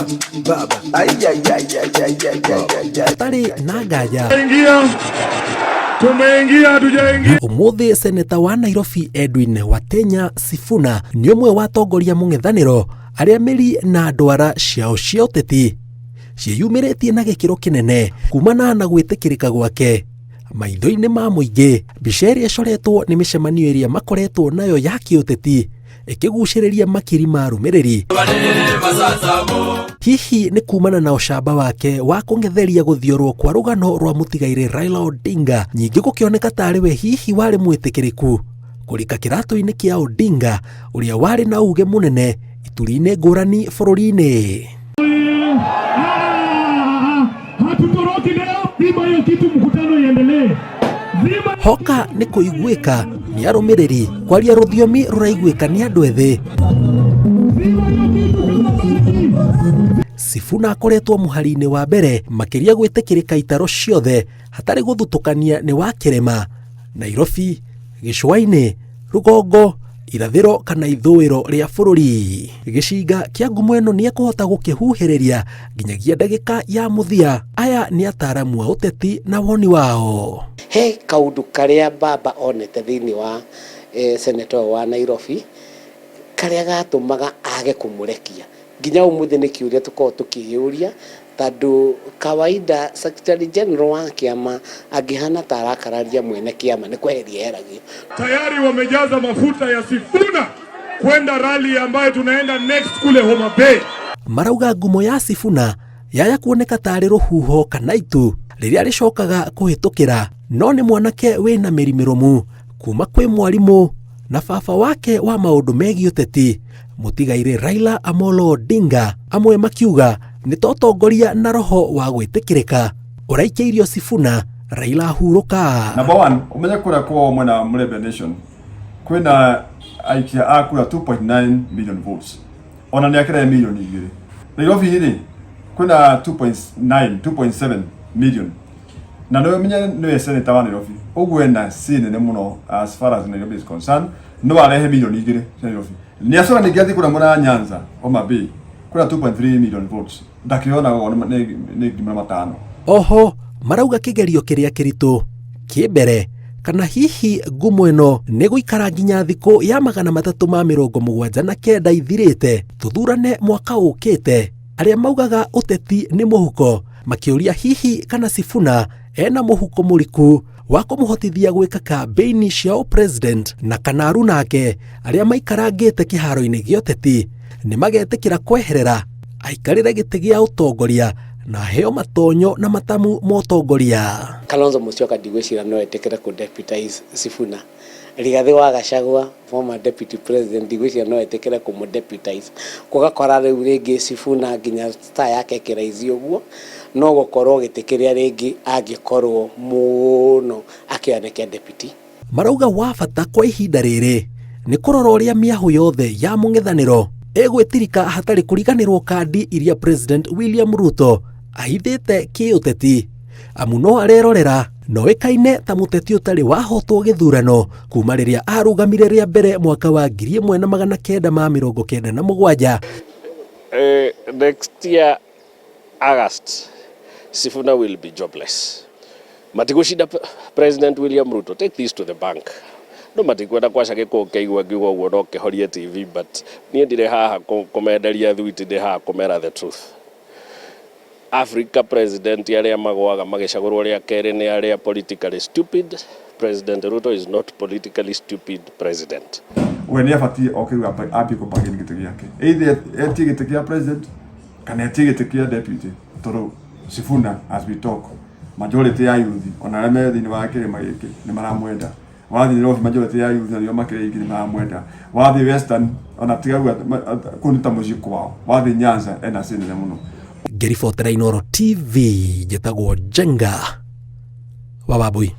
Baba, baba. Ai, ai, ai, ai, ai, ai, ai, ai, ai. Hatarĩ na nganja. Tumeingia, tumeingia, hatujaingia. Ũmũthĩ seneta wa Nairobi Edwin Watenya Sifuna nĩ ũmwe wa atongoria mũng'ethanĩro arĩa mĩri na ndwara ciao cia ũteti ciĩyumĩrĩtie na gĩkĩro kĩnene kumana na gwĩtĩkĩrĩka gwake maitho-inĩ ma mũingĩ. Mbica ĩrĩa ĩcoretwo nĩ mĩcemanio ĩrĩa makoretwo nayo ya kĩũteti ĩkĩgucĩrĩria makiri ma arũmĩrĩri, hihi nĩ kumana na ũcamba wake wa kũng'etheria gũthiorwo kwa rũgano rwa mũtigairĩ Raila Odinga, nyingĩ gũkĩoneka tarĩ we hihi warĩ mwĩtĩkĩrĩku kũrika kĩratũ-inĩ kĩa Odinga ũrĩa warĩ na uge mũnene ituri-inĩ ngũrani bũrũri-inĩ. Hatutoroki leo, zima hiyo kitu, mkutano iendelee. Zima. Hoka nĩ kũiguĩka nĩ arũmĩrĩri kwaria rũthiomi rũraiguĩka nĩ andũ ethĩ. Zima hiyo kitu kama basi. Sifuna akoretwo mũhari-inĩ wa mbere makĩria gwĩtĩkĩrĩka itaro ciothe hatarĩ gũthutũkania nĩ wa kĩrĩma Nairobi, gĩcũa-inĩ, rũgongo, irathĩro kana ithũĩro rĩa bũrũri. Gĩcinga kĩa ngumo ĩno nĩ ekũhota gũkĩhuhĩrĩria nginyagia ndagĩka ya mũthia. Aya nĩ ataaramu a ũteti na woni wao. He kaundu karia baba onete thiini wa senator ũyũ wa Nairobi karia gatũmaga age kũmũrekia nginya ũmũthĩ nĩ kĩũria tũkoragwo tũkĩyũria, tondũ kawaida secretary general wa kĩama angĩhana ta arakararia mwene kĩama nĩ kweheria eheragio. Tayari wamejaza mafuta ya Sifuna kwenda rally ambayo tunaenda next kule Homa Bay. Marauga ngumo ya Sifuna yaya kuoneka tarĩ rũhuho kana itu rĩrĩa rĩcokaga kũhĩtũkĩra, no nĩ mwanake wĩna mĩri mĩrũmu kuma kwĩ mwarimũ na baba wake wa maũndũ megiĩ ũteti mũtigairĩ Raila Amolo Odinga, amwe makiuga nĩ totongoria na roho wa gwĩtĩkĩrĩka ũraikĩirio Sifuna Raila ahurũka. Number one, umenye kũrĩa kwao mwena wa Mulembe Nation kwĩna aikia a kura 2.9 million votes, ona nĩ akĩrae milioni 2. Nairobi rĩ, kwĩna 2.9 2.7 million, na nĩ ũmenye nĩwe senator wa Nairobi, ũguo ena say nene mũno as far as Nairobi is concerned. No arehe milioni 2 cia Nairobi. Nĩ acoka ningĩ athiĩ kũrĩa mwena wa Nyanza, Homa Bay, kwĩna 2.3 million votes, ndakĩona ũguo nĩ 500,000. Oho marauga kĩgerio kĩrĩa kĩritũ kĩ mbere, kana hihi ngumo ĩno nĩ gũikara nginya thikũ ya 379 ithirĩte tũthurane mwaka ũkĩte. Arĩa maugaga ũteti nĩ mũhuko makĩũria hihi kana Sifuna ena mũhuko mũriku wa kũmũhotithia gwĩka kambĩini cia ũpresident, na kana aruna ake arĩa maikarangĩte kĩharo-inĩ gĩa ũteti nĩ magetĩkĩra kweherera aikarĩre gĩtĩ gĩa ũtongoria na aheo matonyo na matamu ma ũtongoria. Kalonzo Musyoka ndigwĩciria no etĩkĩre kũ deputize Sifuna. Rigathĩ wa Gachagua, former deputy president, ndigwĩciria no etĩkĩre kũmũ deputize. Gũgakora rĩu rĩngĩ Sifuna nginya star yake ĩkĩraisi ũguo no gũkorwo gĩtĩ kĩrĩa rĩngĩ angĩkorwo mũno akĩoya nĩ kĩa deputy. Marauga wa bata kwa ihinda rĩrĩ nĩ kũrora ũrĩa mĩahũ yothe ya mũng'ethanĩro ĩgwĩtirika hatarĩ kũriganĩrwo kandi iria President William Ruto ahithĩte kĩũteti, amu no arerorera noĩkaine ta mũteti ũtarĩ wahotwo gĩthurano kuma rĩrĩa arũgamire rĩa mbere mwaka wa 1997. Next year August, Sifuna will be jobless. Matigũcinda President William Ruto. Take this to the bank. No matikwenda kwaca gĩkũ kĩigua ngiuga ũguo no kĩhorie TV, but niĩ ndirĩ haha kũmenderia thwiti, ndĩ haha kũmera the truth. Africa, president arĩa magũaga magĩcagũrwo rĩa kerĩ nĩ arĩa politically stupid. President Ruto is not politically stupid president. We nĩ abatiĩ oke rĩu ambie kũ-bargain gĩtĩ gĩake, either etie gĩtĩ kĩa president kana etie gĩtĩ kĩa deputy, tondũ Sifuna, as we talk, majority ya youth ona arĩa me thĩinĩ wa kĩrĩma gĩkĩ nĩ maramwenda. Wathiĩ Nairobi, majority ya youth na nĩo makĩrĩ aingĩ nĩ maramwenda. Wathiĩ Western, ona tiga kũu nĩ ta mũciĩ kwao. Wathiĩ Nyanza, ena say nene mũno. Ngĩribotera Inooro TV, njĩtagwo Njenga wa Wambui.